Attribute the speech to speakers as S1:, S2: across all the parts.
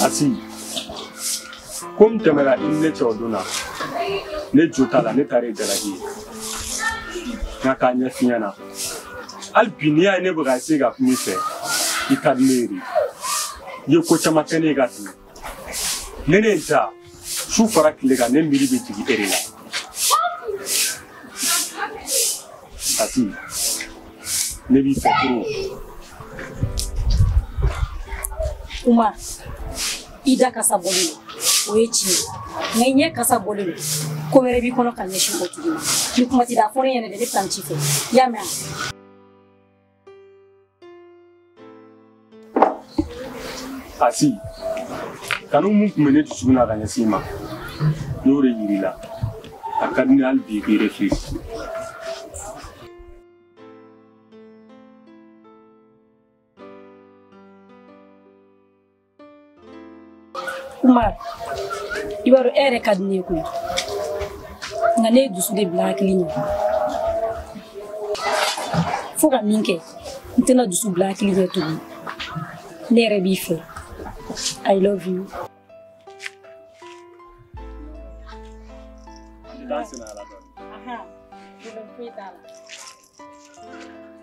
S1: Asi, ko min tɛmɛna i ni ne cɛ o don na, ne jo t'a la, ne taara i jalaki ye. Nka k'a ɲɛf'i ɲɛna, hali bi n'i y'a ye ne bɛ ka essayer ka kuma i fɛ, i ka di ne ye de. I ye ko caman kɛ ne ye ka tɛmɛ. Ni ne ye n da, su fara tile kan, ne miiri bɛ jigin e de la. Asi, ne b'i fɛ trop.
S2: Umar, i da kasa bɔlen don, o ye tiɲɛ ye, nka i ɲɛ kasa bɔlen don, ko wɛrɛ b'i kɔnɔ ka ɲɛsin o tigi ma. Ni kuma t'i da, a fɔ ne ɲɛna dɛ, ne bɛ taa n ci fɛ, i y'a mɛn wa?
S1: Asi, kanu mun tun bɛ ne dusukun na ka ɲɛsin i ma, n y'o de yir'i la. A ka di ne ye hali bi i k'i réfléchi.
S2: Umar, i b'a dɔn e yɛrɛ ka di ne ye koyi, nka ne ye dusu de bila hakili ɲɛ. Fo ka min kɛ, n tɛna dusu bila hakili ɲɛ tuguni. Ne yɛrɛ b'i fɛ. I love you.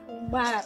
S2: Umar.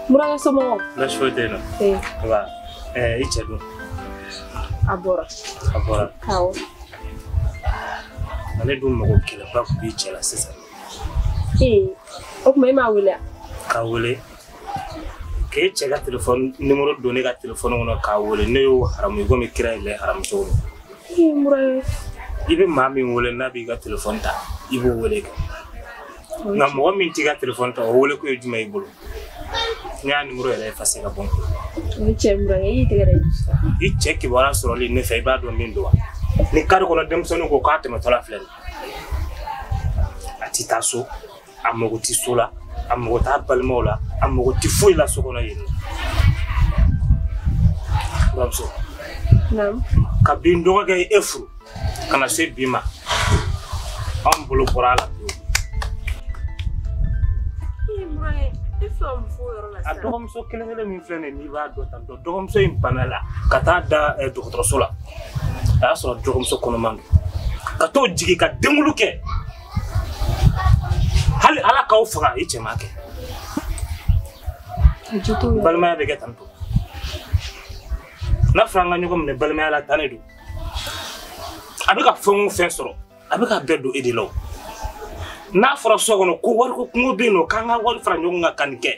S3: Mura somɔgɔw?
S4: Baasi foyi tɛ yen nɔ.
S3: Ee.
S4: Nba, i cɛ dun?
S3: A bɔra.
S4: A bɔra?
S3: Awɔ.
S4: Ale dun mago gɛlɛnba tun b'i cɛ la sisan.
S3: Ee, o tuma e m'a wele wa?
S4: K'a wele. K'e cɛ ka telefɔni nimoro don ne ka telefɔni kɔnɔ k'a wele, ne y'o haramu i komi kira ye lɛ haramu cogo min.
S3: Ee Mura.
S4: I bɛ maa min wele n'a b'i ka telefɔni ta, i b'o wele kɛ. Nka mɔgɔ min t'i ka telefɔni ta, o wele ko ye jumɛn y'i bolo? Ne y'a nimoro yɛrɛ effacé ka bɔ n kun.
S3: O cɛ Mura, e y'i tɛgɛ da i dusu kan.
S4: I cɛ kibaruya sɔrɔli ne fɛ, i b'a dɔn min don wa? Ni kari kɔnɔ denmisɛnninw ko k'a tɛmɛtɔla filɛ nin ye. A ti taa so, a mago ti so la, a mago t'a balimaw la, a mago ti foyi la so kɔnɔ yen nɔ. Buramuso.
S3: Naamu.
S4: Kabi n dɔgɔkɛ ye e furu ka na se bi ma, anw bolo bɔra a la pewu. A dɔgɔmuso kelen kelen min filɛ nin ye, n'i b'a dɔn tan tɔ, dɔgɔmuso in bana la ka taa da dɔgɔtɔrɔso la, a y'a sɔrɔ dɔgɔmuso kɔnɔman don, ka t'o jigin ka denkulu kɛ, hali ala k'aw faga i cɛ m'a kɛ. Balimaya bɛ kɛ tan tɔ. N'a fɔra an ka ɲɔgɔn minɛ balimaya la tan de don. A bɛ ka fɛn o fɛn sɔrɔ, a bɛ ka bɛɛ don e de la o. N'a fɔra so kɔnɔ ko wariko kungo bɛ yen nɔ, k'an ka wari fara ɲɔgɔn kan ka nin kɛ,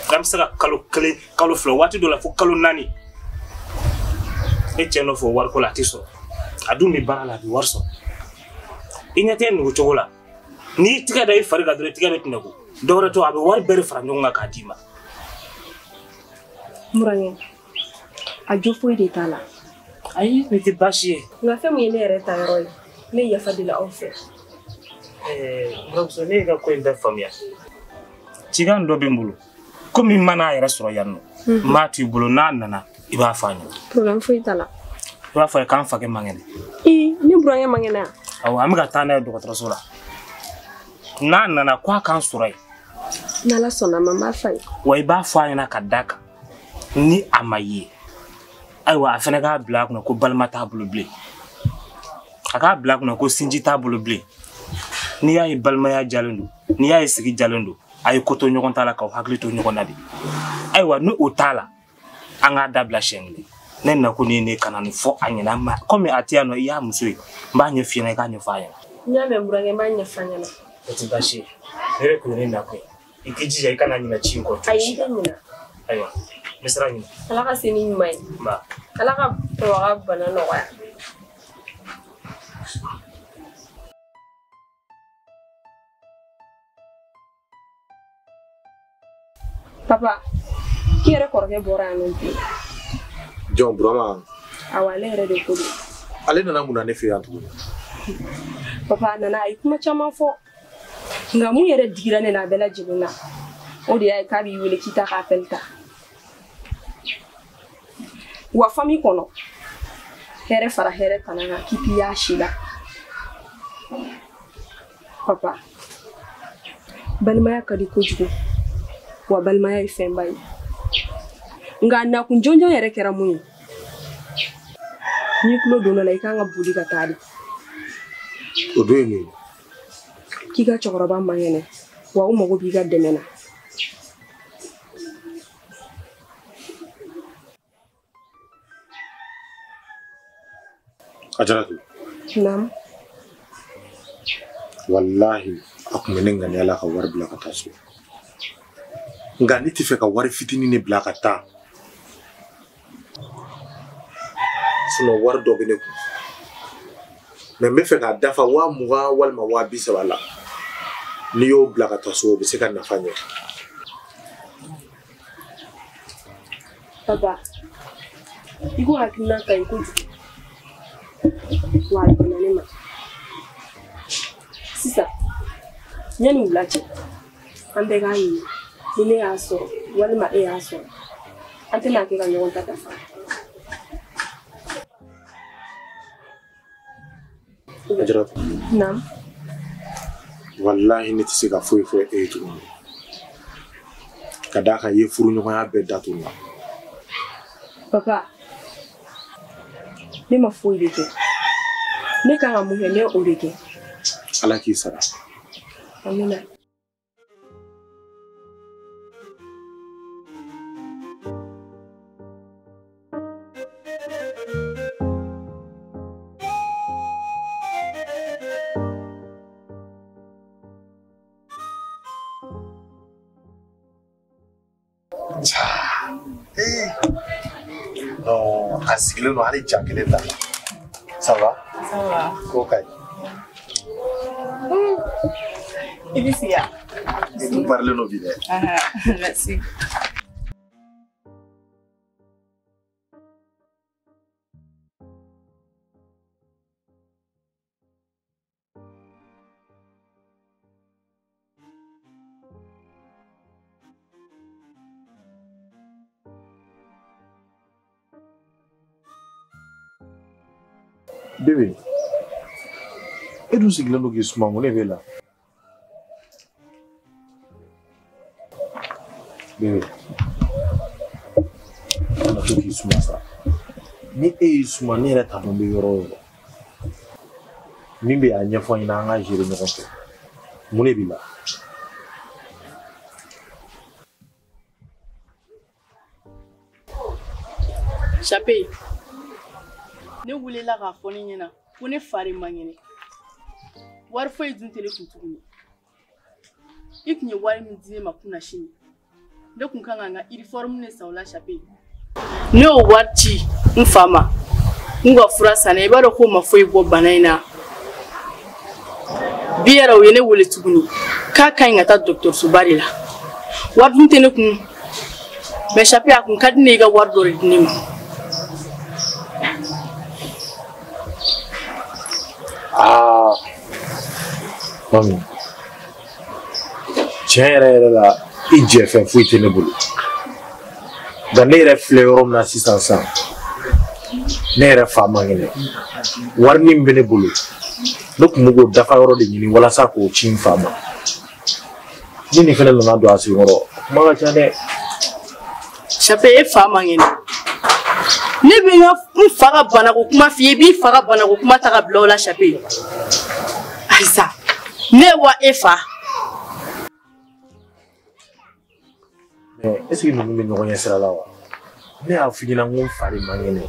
S4: k'an bɛ se ka kalo 1, kalo 2, waati dɔ la fo kalo 4. E cɛ nɔfɛ o wariko la a tɛ sɔrɔ. A dun bɛ baara la, a bɛ wari sɔrɔ. I ɲɛ tɛ nugu cogo la. N'i tigɛ da i fari kan dɔrɔn, i tigɛ bɛ tɛnɛku. Dɔ wɛrɛ to, a bɛ wari bɛɛ de fara ɲɔgɔn kan k'a d'i ma.
S3: Murankɛ, a jo foyi de t'a la.
S4: Ayi, ne tɛ baasi ye.
S3: Nka fɛn min ye ne yɛrɛ ta yɔrɔ ye, ne ye yafa deli aw fɛ.
S4: Buramuso, ne y'i ka ko in bɛɛ faamuya. Cikan dɔ bɛ n bolo. Komi n mana a yɛrɛ sɔrɔ yan nɔ, n b'a to i bolo, n'a nana i b'a fɔ a ɲɛna.
S3: Problème foyi t'a la.
S4: I b'a fɔ a ye k'an fakɛ man kɛnɛ.
S3: Ee, ne burankɛ man kɛnɛ wa?
S4: Awɔ, an bɛ ka taa n'a ye dɔgɔtɔrɔso la. N'a nana k'a k'an sɔrɔ yen.
S3: N'Ala sɔnna a ma, n b'a f'a ye.
S4: Wa i b'a fɔ a ɲɛna ka d'a kan ni a ma ye, ayiwa a fana k'a bila a kunna ko balima t'a bolo bilen. A k'a bila a kunna ko sinji t'a bolo bilen. N'i y'a ye balimaya jalen don, n'i y'a ye sigi jalen don, A ye ko to ɲɔgɔn ta la k'aw hakili to ɲɔgɔn na de. Ayiwa ni o t'a la an k'a dabila siɲɛ kelen. Ne nakun ye ne kana nin fɔ a ɲɛna ma komi a tɛ yan nɔ i y'a muso ye n b'a ɲɛf'i ɲɛna i k'a ɲɛfɔ a ɲɛna.
S3: N y'a mɛn burankɛ n b'a ɲɛf'a ɲɛna.
S4: O tɛ baasi ye ne yɛrɛ kun ye ne nakun ye i k'i jija i kana ɲinɛ ci in kɔ cogo si la.
S3: Ayi n tɛ ɲinɛ.
S4: Ayiwa n bɛ sira ɲini.
S3: Ala ka se ni ɲuman ye.
S4: Nba.
S3: Ala ka papa ka bana nɔgɔya. Papa, k'i yɛrɛ kɔrɔkɛ bɔra yan nɔ bi.
S5: Jɔn Burama?
S3: Awɔ, ale yɛrɛ de ko don.
S5: Ale nana mun na ne fɛ yan tuguni?
S3: Papa, a nana a ye kuma caman fɔ. Nka mun yɛrɛ digira ne na a bɛɛ lajɛlen na, o de y'a ye k'a b'i wele k'i t'a ka appel ta. Wa famille kɔnɔ, hɛrɛ fara hɛrɛ tana kan k'i t'i y'a si la. Papa, balimaya ka di kojugu. Wa balimaya ye fɛnba ye. Nka a nakun jɔnjɔn yɛrɛ kɛra mun ye? N'i tulo donna la i kan ka boli ka taa de.
S5: O dun ye mun ye?
S3: K'i ka cɛkɔrɔba man kɛnɛ wa u mago b'i ka dɛmɛ na.
S5: Ajaratu.
S3: Naamu.
S5: Walahi a kun bɛ ne ŋaniya la ka wari bila ka taa so. Nka ne tɛ fɛ ka wari fitinin de bila ka taa. Sinon wari dɔ bɛ ne kun. Mais n bɛ fɛ k'a dafa 20,000 walima 30,000 la. N'i y'o bila ka taa so o bɛ se ka nafa ɲɛ.
S3: Papa, i ko hakilina ka ɲi kojugu. Wa a bɛnna ne ma. Sisan, yanni wula cɛ, an bɛɛ k'a ɲini. Ni ne y'a sɔrɔ walima e y'a sɔrɔ an tɛna kɛ ka ɲɔgɔn ta dafa.
S5: Ajaratu.
S3: Naamu.
S5: Walahi ne tɛ se ka foyi fɔ e ye tuguni. Ka d'a kan i ye furuɲɔgɔnya bɛɛ datugu n na.
S3: Papa, ne ma foyi de kɛ. Ne kan ka mun kɛ ne y'o de kɛ.
S5: Ala k'i sara.
S3: Amina.
S5: Non, a sigilen don hali ja kelen t'a la. Ça va?
S6: Ça va.
S5: Ko ka ɲi.
S6: I b'i sigi yan.
S5: I dun parilen don bi dɛ.
S6: Merci.
S5: Bébé, e dun sigilen don k'i suma mun de b'e la? Bébé, kana to k'i suma sa. Ni e y'i suma ne yɛrɛ t'a dɔn n bɛ yɔrɔ o yɔrɔ. Min bɛ a ɲɛfɔ n ɲɛna an ka gérer ɲɔgɔn fɛ. Mun de b'i la?
S6: Chape. Ne wulila k'a fɔ ne ɲɛna ko ne fa de man kɛnɛ. Wari foyi dun tɛ ne kun tuguni. I kun ye wari min di ne ma kunasini. Ne kun kan ka n ka uniforme de san o la Chape. Ne y'o wari ci n fa ma. N ka fura sanna i b'a dɔn k'o ma foyi bɔ bana in na. Bi yɛrɛ o ye ne wele tuguni k'a ka ɲi ka taa dɔgɔtɔrɔsoba de la. Wari dun tɛ ne kun. Mais Chape a kun ka di ne ye i ka wari dɔ de di ne ma.
S5: Aa mami, tiɲɛ yɛrɛ yɛrɛ la i jɛfɛn foyi tɛ ne bolo. Nka ne yɛrɛ filɛ yɔrɔ min na sisan sisan, ne yɛrɛ fa man kɛnɛ. Wari min bɛ ne bolo, ne tun bɛ k'o dafa yɔrɔ de ɲini walasa k'o ci n fa ma. Ni nin fɛnɛ nana don a senkɔrɔ, a kuma ka ca dɛ.
S6: Chape e fa man kɛnɛ. Ne bɛ n ka n fa ka banako kuma f'i ye, i b'i fa ka banako kuma ta ka bila o la Chape. Ayisa, ne wa e fa.
S5: Mais est-ce que ninnu bɛ ɲɔgɔn ɲɛ sira la wa? Ne y'a f'i ɲɛna n ko n fa de man kɛnɛ.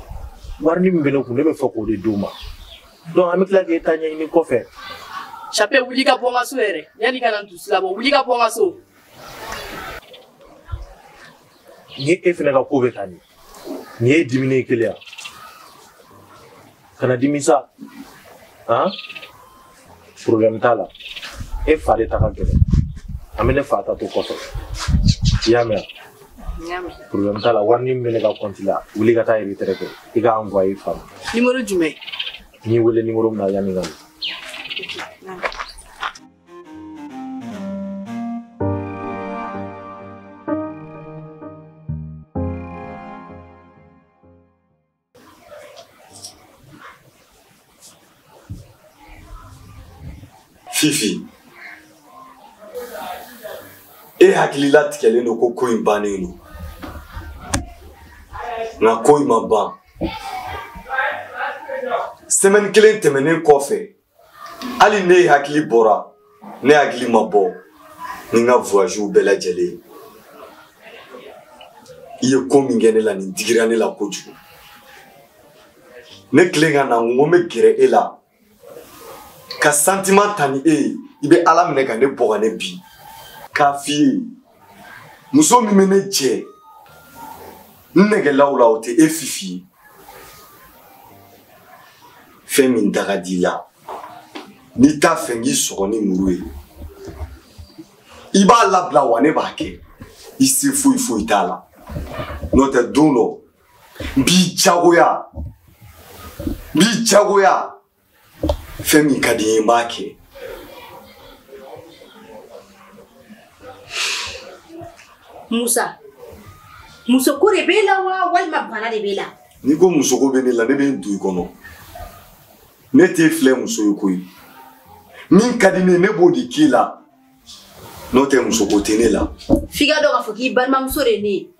S5: Wari min bɛ ne kun ne bɛ fɛ k'o de d'o ma. Donc an bɛ tila k'e ta ɲɛɲini kɔfɛ.
S6: Chape, wuli ka bɔ n ka so yɛrɛ. Yanni ka na n dusu labɔ, wuli ka bɔ n ka so.
S5: Ni e fana ka ko bɛ ka nin. Nin ye diminen ye kelen ya. Kana dimi sa. Han? Problème t'a la. E fa de ta ka gɛlɛn. An bɛ ne fa ta to kɔfɛ. I y'a mɛn wa? Problème t'a la. Wari min bɛ ne ka compte la, wuli ka taa retrait kɛ. I k'a envoyer i fa ma.
S6: Numéro jumɛn?
S5: N'i wele numéro min na yanni ka na.
S7: Fifi, e hakili latigɛlen don ko ko in bannen don, nka ko in ma ban. Semaine kelen tɛmɛnen kɔfɛ, hali ne hakili bɔra, ne hakili ma bɔ ni n ka voyage bɛɛ lajɛlen. I ye ko min kɛ ne la, nin digira ne la kojugu. Ne tilen ka na n ko n bɛ gɛrɛ e la. Ka sentiment ta ni e ye, i bɛ Ala minɛ ka ne bɔ ka ne bin. K'a f'i ye, muso min bɛ ne jɛ, n nɛgɛlaw la o tɛ e Fifi ye. Fɛn min da ka di i la, n'i t'a fɛ n k'i sɔgɔ ni muru ye, i b'a labila wa ne b'a kɛ. I se foyi foyi t'a la. N'o tɛ don dɔ, n b'i jagoya, n b'i jagoya. Fɛn min ka di n ye n b'a kɛ.
S8: Musa, musoko de b'e la wa walima bana de b'e la?
S7: N'i ko musoko bɛ ne la, ne bɛ n don i kɔnɔ. Ne t'e filɛ muso ye koyi. Min ka di ne ye, ne b'o de k'i la. N'o tɛ musoko tɛ ne la.
S8: F'i ka dɔn k'a fɔ k'i balimamuso de ye ne ye.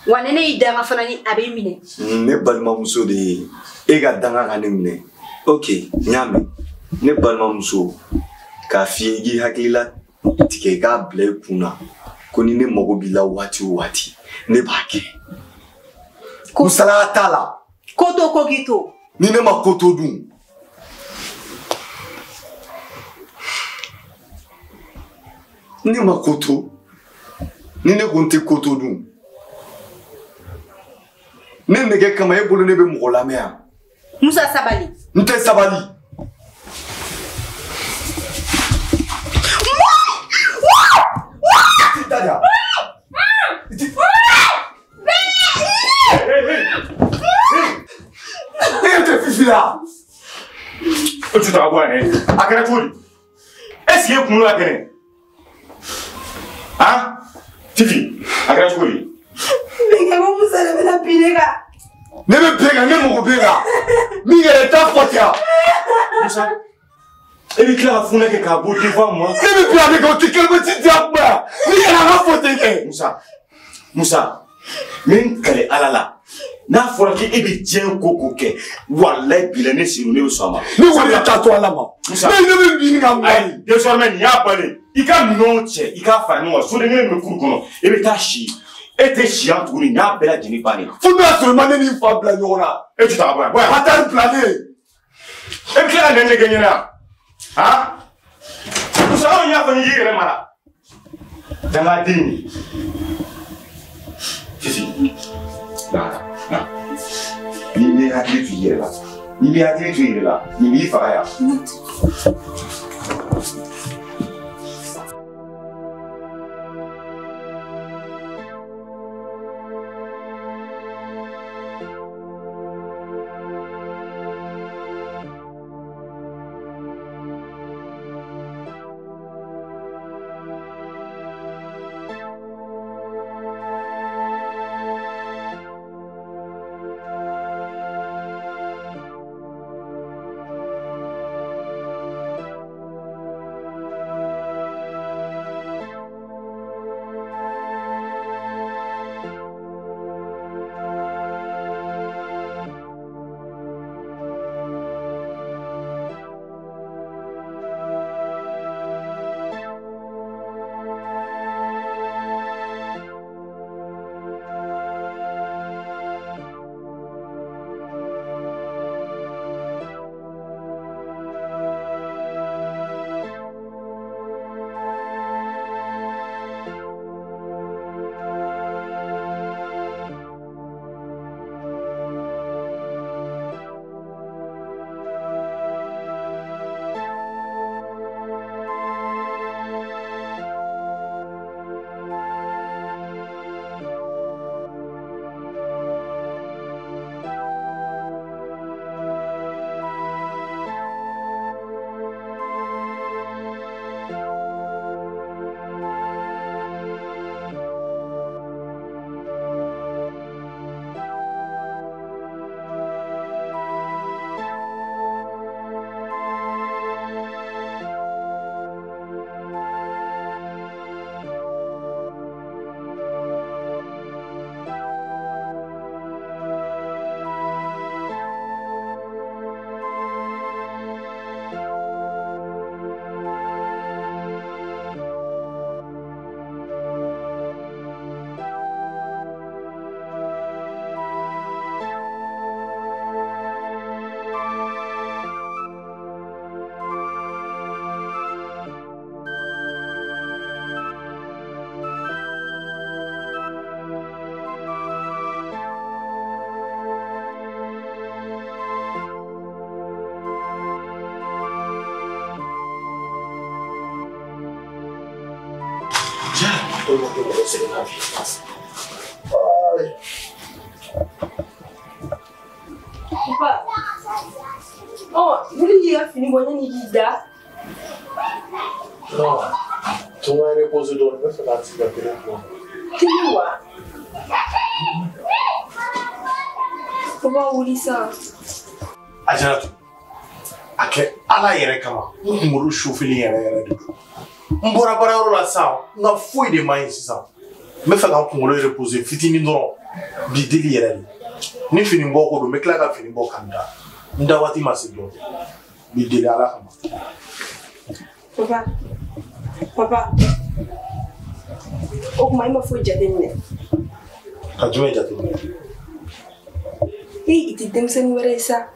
S8: Wa ni ne y'i danga fana ni a b'i minɛ.
S7: Ne balimamuso de ye e ka danga ka ne minɛ. Ok, n y'a mɛn. Ne balimamuso, k'a f'i ye i k'i hakilila tigɛ i k'a bila i kun na ko ni ne mago b'i la waati o waati ne b'a kɛ. Kusalaya t'a la.
S8: Ko to ko k'i to.
S7: Ni ne ma ko to dun. Ne ma ko to. Ni ne ko n tɛ ko to dun. Ne nɛgɛ kama e bolo ne bɛ mɔgɔ lamɛn yan.
S8: Musa sabali.
S7: N tɛ sabali. E tɛ Fifi la.
S4: O tɛ taga bɔ yan dɛ. A kɛra cogo di? Est-ce que e kunkolo ka kɛnɛ? Han? Fifi, a kɛra cogo di?
S3: Bɛnkɛ ko Musa de bɛna bin ne kan.
S7: Ne bɛ bin e kan, ne mago b'e la. Min yɛrɛ t'a fɔ ten wa?
S4: Musa, e bɛ tila ka funɛ kɛ k'a bɔ devant moi.
S7: Ne bɛ bin ale kan, o tɛ kelemati di a kuma yan. Ni yɛrɛ a ka fɔ ten kɛ.
S4: Musa, Musa, n bɛ n kale Ala la. N'a fɔra k'e bɛ diɲɛ ko ko kɛ, walayi bila ne sen ne bɛ sɔn a ma.
S7: Ne kɔni t'a to Ala ma.
S4: Musa,
S7: ne bɛ bin ka mun
S4: ayi, désormais nin y'a bannen. I ka minɛnw cɛ, i k'a fara ɲɔgɔn kan. Soden kelen min bɛ kuru kɔnɔ, e bɛ taa si. E tɛ si yan tuguni, nin y'a bɛɛ lajɛlen bannen.
S7: Fo n'o y'a sɔrɔ i ma ne ni n fa bila ɲɔgɔn na.
S4: E tɛ taa bɔ yan, bɔ yan.
S7: A taa ni bilalen.
S4: E bɛ tila ka nɛni de kɛ n ɲɛna yan. Han? Musa, anw y'a fɔ n ye k'i yɛrɛ mara. Dangaden. Fifi, na na. Ni m'i hakili to i yɛrɛ la, ni m'i hakili to i yɛrɛ la, nin b'i faga yan.
S5: Tellement que mɔgɔ sɛgɛnna bi.
S3: Papa, ɔ wuli k'i ka fini bɔ yanni i k'i da.
S5: Non, tun ka reposer dɔɔnin, n bɛ fɛ k'a sigi ka télé filɛ.
S3: Télé wa? Papa wuli sa.
S5: Ajaratu, a kɛ Ala yɛrɛ kama, n kunkolo sufili yɛrɛ yɛrɛ de don. N bɔra baarayɔrɔ la sisan, n ka foyi de man ɲi sisan. N bɛ fɛ ka n kunkolo reposer fitinin dɔrɔn, bi deli yɛrɛ de. Ni fini bɔ ko don, n bɛ tila ka fini bɔ ka n da. N da waati ma se dɔɔnin. Bi deli Ala kama.
S3: Papa, papa, o tuma e ma foyi jateminɛ.
S5: Ka jumɛn jateminɛ?
S3: E i tɛ denmisɛnnin wɛrɛ ye sa.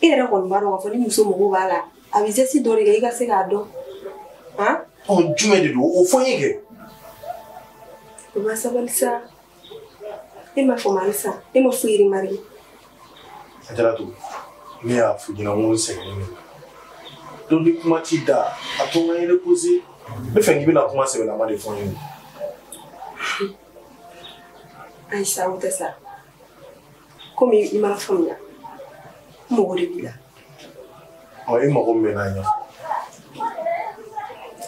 S3: E yɛrɛ kɔni b'a dɔn k'a fɔ ni muso mago b'a la, a bɛ geste dɔ de kɛ i ka se k'a dɔn. Han?
S5: Ɔ jumɛn de don? O fɔ n ye kɛ.
S3: Papa sabali sa. E m'a faamu halisa, e ma foyi remarqué.
S5: Ajaratu, ne y'a f'i ɲɛna n ko n sɛgɛnnen don. Donc ni kuma t'i da, a to n ka n reposer. N bɛ fɛ k'i bɛna kuma sɛbɛlama de fɔ n ye.
S3: Ayi sa, o tɛ sa. Komi i m'a faamuya, n mago de b'i la.
S5: Ɔ e mago min bɛ n na ɲɛfɔ.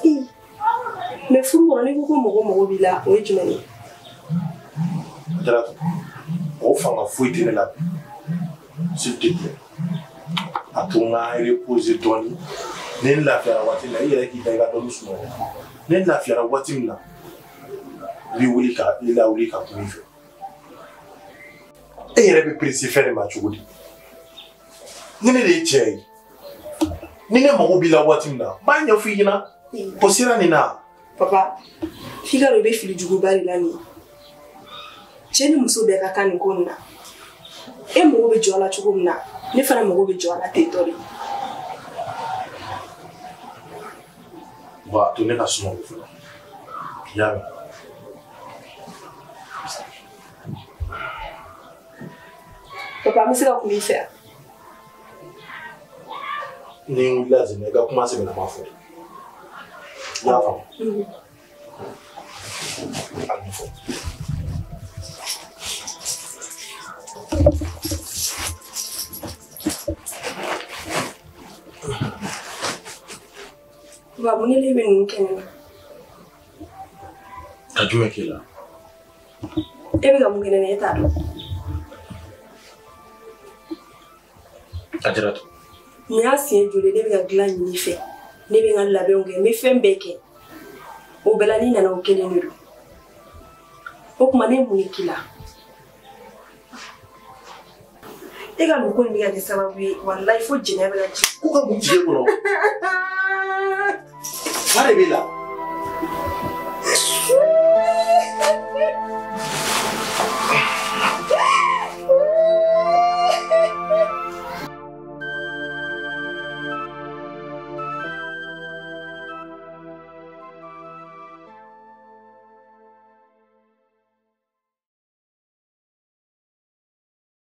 S3: Ee, mais furu kɔnɔ n'i ko ko mɔgɔ mago b'i la, o ye jumɛn ye?
S5: Ajaratu, o fanga foyi tɛ ne la bi. S'il te plaît. A to n ka reposer dɔɔnin. Ni n lafiyara waati min na, i yɛrɛ k'i da i ka dɔɔnin sunɔgɔ. Ni n lafiyara waati min na, i bɛ wuli ka i lawuli ka kuma i fɛ. E yɛrɛ bɛ pressé fɛn de ma cogo di? Ni ne de ye cɛ ye, ni ne mago b'i la waati min na, n b'a ɲɛfɔ i ɲɛna. O sera nin na.
S3: Papa, f'i ka dɔn i bɛ fili juguba de la nin ye. Cɛ ni muso bɛɛ ka kan nin ko nin na. E mago bɛ jɔ a la cogo min na, ne fana mago bɛ jɔ a la ten tɔ de.
S5: Bon, a to ne ka sunɔgɔ fɔlɔ. I y'a mɛn?
S3: Papa, an bɛ se ka kuma i fɛ wa?
S5: Ni n wulila sisan, i ka kuma sɛbɛlama fɔ. I y'a faamu? A ɲɛfɔ.
S3: Papa, mun de bɛ ninnu kɛ ne na?
S5: Ka jumɛn k'e la?
S3: E bɛ ka mun kɛ ne na, e t'a dɔn.
S5: Ajaratu.
S3: Nin y'a siɲɛ joli ne bɛ ka dilan ɲini i fɛ. Ne bɛ n ka labɛnw kɛ, n bɛ fɛn bɛɛ kɛ. O bɛɛ la n'i nana o kelen de don. O tuma ne ye mun de k'i la? E ka nin ko in bɛ ka kɛ sababu ye, walayi fo jɛnɛya bɛ ka jigin.
S5: Ko ka mun jigin e kɔnɔ? Fa de b'e la.